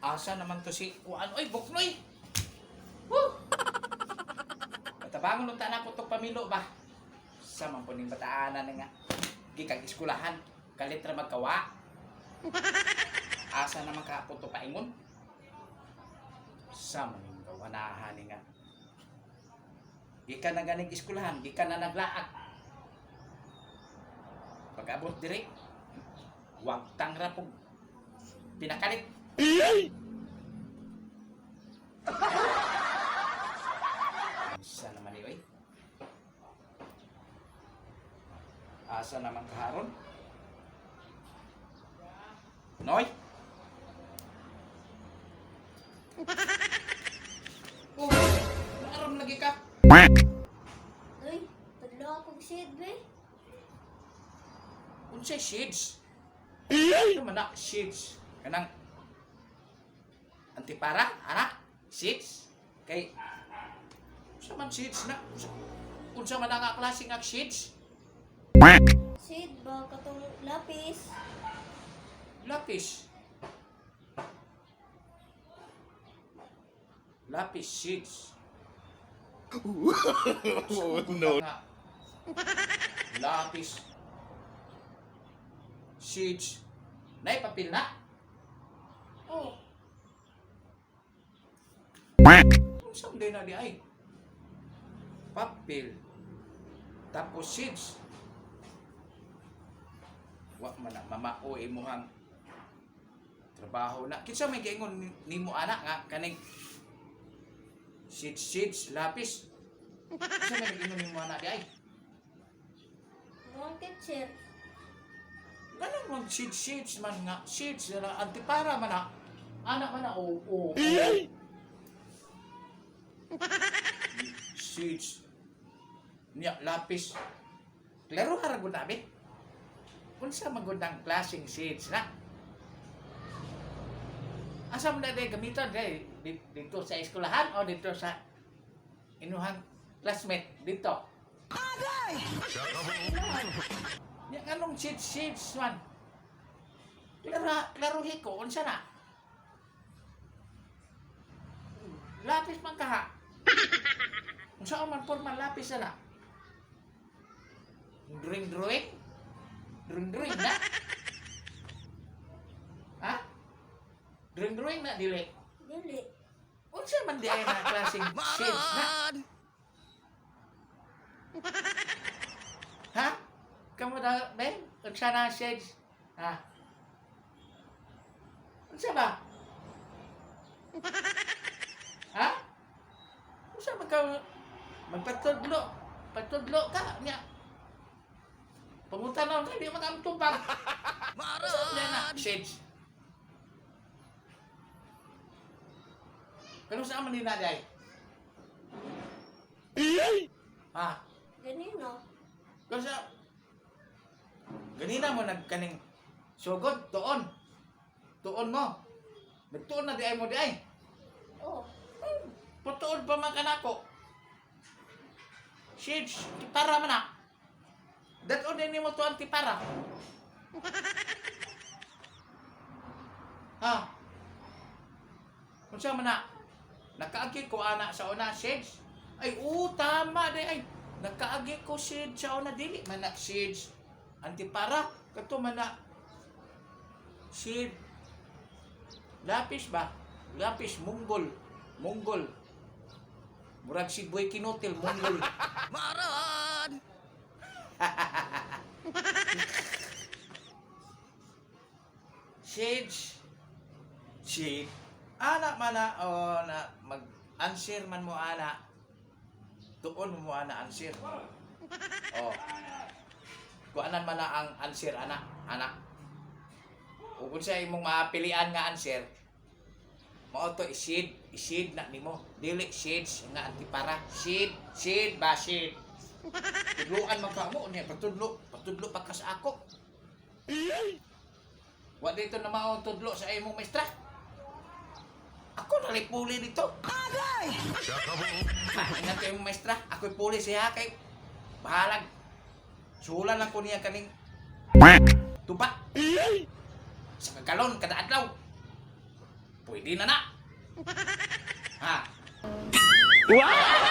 Asa naman to si Kuan? Oy, buknoy! Woo! Patabangon unta na ko to pamilo ba? Sa man po ning bataanan na nga. Gikag eskulahan, kalit ra magkawa. Asa naman ka po to paingon? Sa man ning gawanahan ni nga. Gikan na ganing eskulahan, gikan na naglaag. Pag-abot diri, wag tang ra pug pinakalit. Asa naman ni oy? Asa naman kaharon? Noy? Oh, naaram lagi ka. Uy, tudlo akong seed, be. Unsay shades? Ano man na shades? Kanang antipara, ana? Shades? Kay unsa man shades na? Unsa man ang klase nga shades? Seed ba katong lapis? Lapis. Lapis seeds. Oh, no. Lapis seeds. Nay papel na. Oh, Unsa man na di ay? Papel. Tapos seeds. Wa man na mamao imuhang trabaho na. Kinsa may giingon nimo ana nga kaning seeds seeds lapis? Kinsa may giingon nimo ana di ay? Mga teacher. Ganun man seeds seeds man nga seeds na antipara man na. Ana man na o o. Seeds. Nya lapis. Klaro ha ra gud abi. Unsa man gud ang klaseng seeds na? Asa man na day gamiton day dito sa eskwelahan o dito sa inuhang classmate dito? Nya nganong seeds seeds man? Klaro klarohi ko unsa na? Lapis man kaha. Unsa man porma lapis na? Drawing drawing? Drawing drawing na? Ha? Drawing drawing na dili. Dili. Unsa man di ay na klaseng shades na? Ha? Kamu da ben? Unsa na shades? Ha? Unsa ba? Ha? Unsa man ka magpatudlo? Patudlo ka nya. Pangutan na ka di man ang tubag. Unsa man na shades? Pero saan man nina day? Ha? Ganino. Pero sa ganina mo nagkaning sugod tuon. Tuon mo. Nagtuon na di ay mo di ay. Oh, Putuon pa man kanako. Shades, tipara man na. Daton din nimo tuan tipara. Ha? Unsa man na? Nakaagi ko ana sa una shades. Ay, oo, tama di ay. Nakaagi ko shades sa una, dili man na shades. Antipara kato man na shade. Lapis ba? Lapis munggol. Munggol. Murag si Boy Kinotil, munggol. Maran! Shades. Shade. Ana man na, o na, mag-answer man mo ana. Tuon mo mo ana answer. Oh. Kuanan man na ang answer ana, ana. Ug unsa imong mapilian nga answer, mao to i-shade, i-shade na nimo. Dili shades nga antipara. Shade, shade ba shade. Tudluan man ka mo niya patudlo, patudlo pa ka sa ako. Wa dito na mao tudlo sa imong maestra. Ako na puli dito. Agay! Ingat kayo imong maestra, ako'y puli siya kay bahalag. Sulan lang ko niya kaning tuba. Sa kagalon kada adlaw. Pwede na na. Ha? Wow!